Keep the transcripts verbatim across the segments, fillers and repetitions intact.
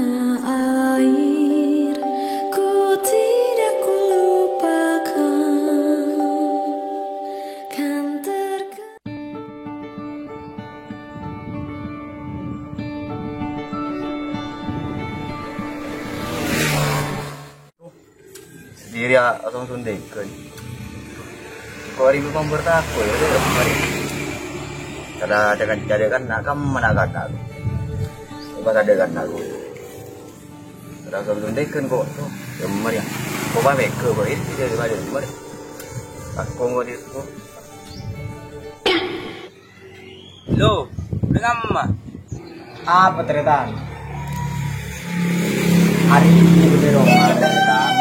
Air ku tidak lupakan, kan terkenang. Sèdhâjâ asong sundèghân. Ko' arè pambertako ya, udah, mari. Kada ada kan, kada kan, nak kamu mana kata? Bukan ada kan aku. Kada asong sundèghân ko', tuh, ya mari ya. Ko' pamèghâ, ko' ini tidak ada, mari. Aku mau di situ. Lo, udah kamma? Apa, Tretan? Hari ini di rumah, Tretan.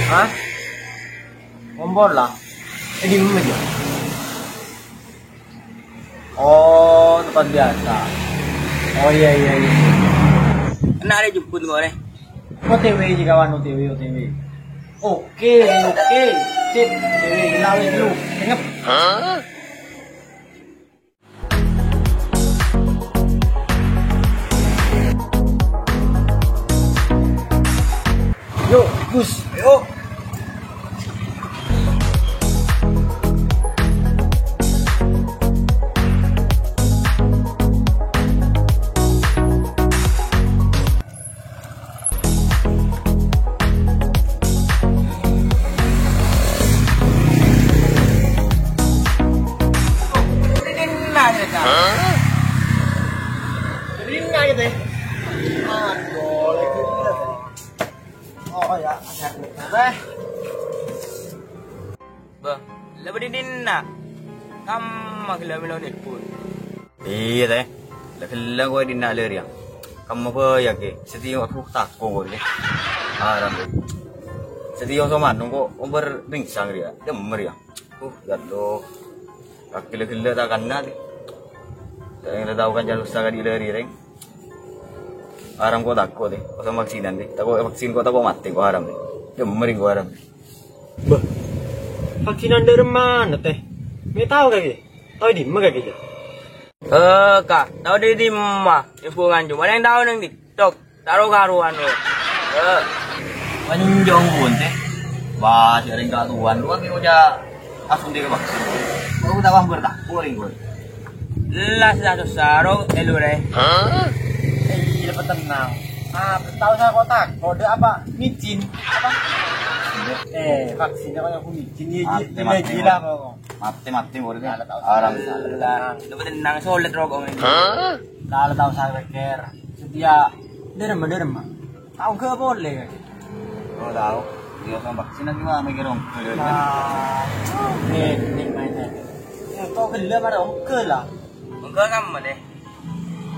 Hah? Kompor lah. Eh, di rumah aja. Oh, tempat biasa. Oh, iya, iya, iya. Enak ada jemput kok, deh. O T W ji, kawan, O T W, O T W. Oke, oke. Sip, O T W, gila, weh, lu. Cengep. Hah? Yuk, Gus, ayo. Hah? Rinna gitu ya? Aduh, lagi gila tadi. Oh, ya, ada apa? Bâh, la bâdâ è dinna'? Kamma ghellâ' mèlo nèbun. Iyâ, Tè. La ghellâ' kowe è dinna' lè rèya. Kamma bhâjâ, Kè. Satèya, adhu, tako' kowe, Tè. Haram, Tè. Satèya somanung ko' ombâr pèngsang rèya. Dâmmer, yâ. Uh, ya Allah. Ghellâ'-ghellâ' ta' kanna', Tè. Ta' tao kanca lusa kadi' lè rèya, rèng. Haram ko' tako', Tè. Pas vaksinan, Tè. Tako' vaksin ko' tako' matè ko' haram, Tè. Dâmmer ko' haram, Tè. Bâh, vaksinan dâri mana, Tè? Mè' tao kakè? Tao è dimma kakè, Tè? Eh, Ka', tao dâri dimma? Info nganjung. Paling tao neng TikTok. Ta' ro-karowan, weh. Eh. Panjong pon, Tè. Wah, si rèng katowan, lu kan ngoca' langsung dikavaksin. Kok ta' wah bertako, rèng, kowe? Jelas lah, susah, ro, elu, rè. Hah? Eh, iya, tenang. Ah, tao sa' ko' tako', dâ' apa? Micin. Apa? Eh, vaksinnya kok aku micin, iya, iya, Mati, iya, mati, iya, mati. Lah, kok. Mati, mati, muridnya. Salah tahu. Orang. Salah. Lu tenang, solid rokok ini. Hah? Salah tahu saya pikir. Setia. Derem, derem. Tao ghâ' polè, kan? Oh, tao. Dia sama vaksin lagi, mah, mikir ongghâ. Nah, ini, ini mainnya. Ya, kok ghellâ' marè ongghâ lah. Ongghâ kamma, Tè?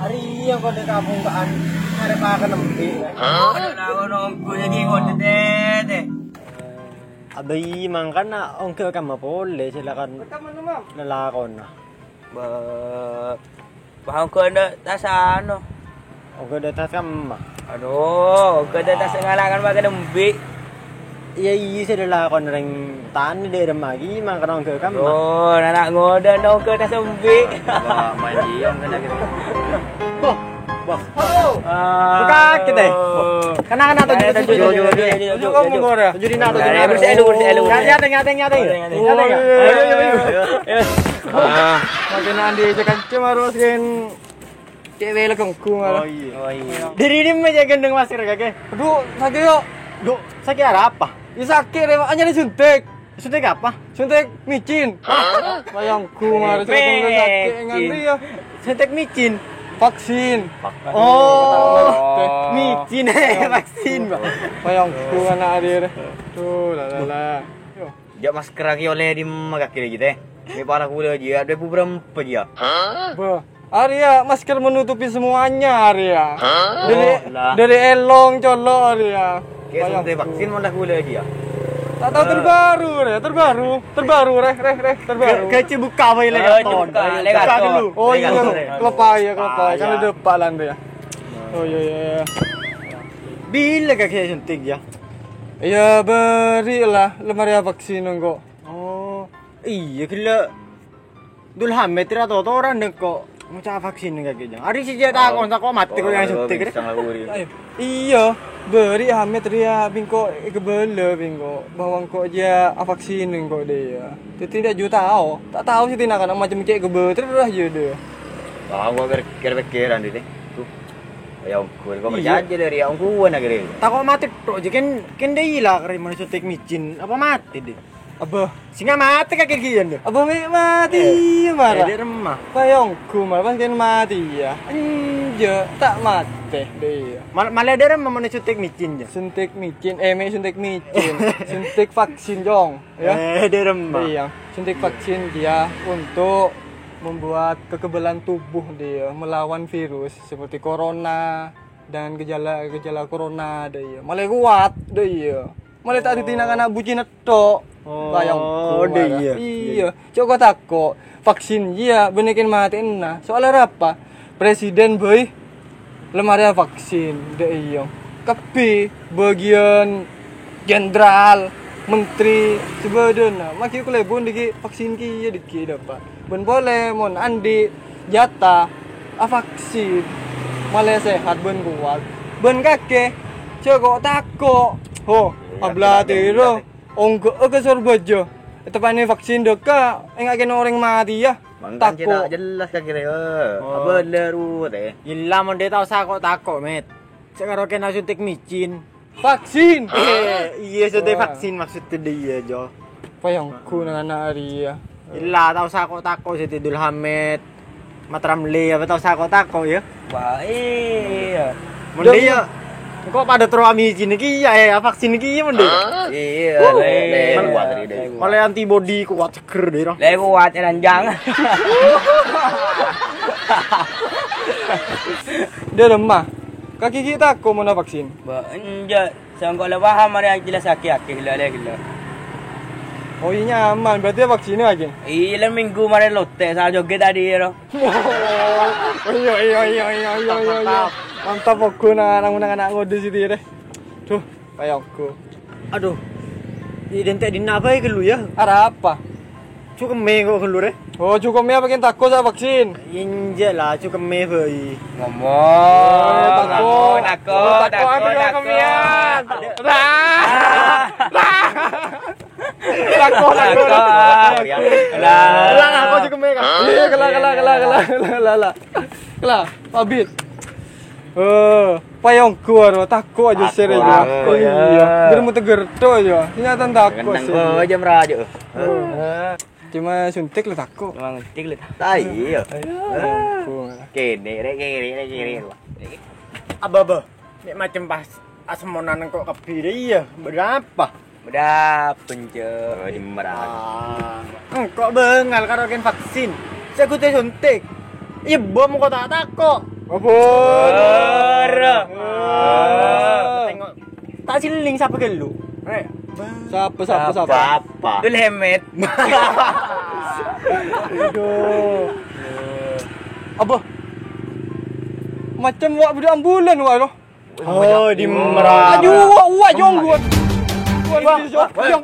Arèya kodhu kabungka'an arè pakan embi'. Hah? Aduh, lawan ongghâ jadi kodhu, Tè, Tè. Abâi mangkana ongghâ kamma polè, silakan lelakonna. Ba-, ba ongghâ ana' tas anu. Ongghâ ana' tas kamma. Aduh, ongghâ ana' tas ngalakan pakan embi'. Iyâ, iyâ, sè lalakon rèng tanè dâ' remma ghi mangkana ongghâ kamma. Oh, nana' ngodâ ongghâ tas embi'. Wah, main dia ongghâ lagi. Wah, wah. Halo. Ah. Buka kita. Kena, kena, tunjuk, tunjuk, tunjuk, tunjuk, tunjuk. Tunjuk kamu, Bor, ya. Tunjuk dina, tunjuk dina. Bersih, bersih, bersih. Nyateng, nyateng, nyateng. Nyateng, ya? Ayo, ayo, ayo, ayo. Ah. Makin andi aja kan cuma harus kan. Cewek lagi ngku malah. Oh, iya. Oh, iya. Dari ini aja gendeng masker kakek. Aduh, sakit, yuk. Duh, sakit arapa? Ya, sakit, Rek. Hanya disuntik. Suntik apa? Suntik micin. Hah? Bayangku, harus datang ke sakit, nganti ya. Suntik micin. Vaksin. Oh, micin, eh, vaksin, Pak. Bayangku, anak adik. Tuh, lah, lah, lah. Yo. Jak masker lagi oleh di maga kiri gitu, eh. Ini parah gula aja, ada beberapa aja. Hah? Bah. Arya, masker menutupi semuanya, Arya. Hah? Dari, oh, lah. Dari elong, colok, Arya. Kayak suntik vaksin, mana gula dia? Tak tahu, eh, terbaru, Arya, terbaru. Terbaru, Reh, Reh, Reh, terbaru. Ke-, kece buka, apa yang lagi? Eh, buka, buka dulu. Oh, iya, buka dulu. Kelepai, ya, kelepai. Ah, kan iya. Ada depan, Arya. Oh, iya, iya, iya. Bila kakek suntik, ya? Iya, beri lah, lemari vaksin, kok. Oh, iya, gila. Dul Hamid ra totoran dengko. Ngoca' vaksin kakè, Jang. Arè' sè jhâ' takon, tako' matè kok yang suntik, rè. Iyâ, bâri' Hamid rèya bi' engko' èkabâlâ bi' engko' bahwa engko' jhâ' avaksin engko' dhâ' iyâ. Dhâddhi ta' jhâ' tao, ta' tao sè tina kana' macem cè' kebâ terros jhâ' dhâ'. Wah, engko' pèr-, pèr-pèkkèran, Dik. Tuh. Ya, ongghu, kok percaya dhâri ongghuwân akhirnya. Tako' matè tok, jhâ' kèn, kèn dhâ' iyâ la karè mano suntik micin, apa matè, Dik? Abâ. Sènga' matè kakè ghi' iyâ, Dik. Abâ, mè' matè, iyâ, mara. Eh, Dik, remma. Kaya ongghu, mara, pas kèn matè, iyâ. Enjâ', ta' matè, dhâ' iyâ. Mal-, malè dhâ' remma mano suntik micin, jâ. Suntik micin, eh, mè' suntik micin. Suntik vaksin, Jong. Ya. Eh, dhâ' remma. Iya, suntik vaksin dia untuk membuat kekebalan tubuh dia melawan virus seperti corona dan gejala-gejala corona dia. Malè kowat dia. Malè ta' dhâddhi na'-kana' bucin tok. Oh, kaya ongghu, dhâ' mara. Iya. Iya, coko tako'. Vaksin iya, bânnè kèn matèna. Soalnya apa? Presiden bhâi la marè vaksin, dhâ' iyâ. Kabbhi bâgiyân jenderal, menteri, sabâdhâna. Maghi kalèbun dhâggi' vaksin kèya dhâggi' dâpa'. Bân polè mon andi' jatah avaksin, malè sehat bân kowat. Bân kakè, coko' tako'. Ho, abla tèro. Ongghâ'â ka Sorbhâjâ. Teppa'na vaksin dhâ' ka, enga' kèn orèng matèya. Mangkana tako'. Cè' ta' jelas ka kèra, eh. Oh. Apa bener, Ut, eh? Illa mon dhâ' tao sako-tako', Met. Sè karo kèna suntik micin. Vaksin! Eh, iyâ, suntik vaksin maksudnya dhâ' iyâ, Jo. Apa yang ku nang anak Arya? Illa tao sako-tako' sè Dul Hamed. Mat Ramli apa tao sako-tako', ya? Wah, iya. Mon dhâ' iyâ. Engko' padâ terro amicin iki ya, eh, vaksin iki ya, mon dhâ' iyâ. Iya, le-, lewat tadi, lewat. Oleh antibodi kuat seger dhâ' iyâ. Lewat, ranjang. Dhâ' remma. Kakè ghi' tako' mon vaksin? Ba, enjâ'. Sengko' la paham arè ajelasake akeh la, la, la. Oh, iya nyaman, berarti vaksinnya aja. Iya, la minggu marè lote, sa joget tadi, ro. Oh, iya, iya, iya. Mantap. Mantap, pokoknya anak-anak ngode sini deh. Duh, kayak aku. Aduh. Identik di apa ya, lu ya? Ada apa? Cukeme kok, Lur, eh? Oh, cukeme apa kèn tako' sa vaksin? Enjâ' la, cukeme bhâi. Ngomong. Oh, tako'. Tako', tako', tako', tako', tako', tako'. Lah. Lah. Tako', tako', tako'. Lah. Lah, aku cukeme kan. Iya, kela, kela, kela, kela, kela, kela. Kela, pabit. Eh, payong gua, tako' aja sih, ya. Tako', ya. Iya, gerem teger to aja. Nyata tako' sih. Kenang gua aja merajuk. Eh. Cuma suntik le tako'. Cuma suntik le tako'. Ah, iya. Ayo. Kene, rek, kene, rek, kene. Aba, aba. Nek macem pas asemonan engko' kabbhi, iya. Berapa? Berapa, Cok? Oh, di merah. Ah, engko' bengal karo kèn vaksin. Sè gute suntik. Iya, bom kok ta' tako'. Obor. Obor. Ah, tengok. Ta' siling sapa ghâllu? Rek. Sapa, sapa, sapa? Sapa? Dul Hemet. Aduh. Apa? Macem wak budak ambulan, wak, loh. Oh, di merah. Aduh, wak, wak, jong, wak. Wak, wak, jong.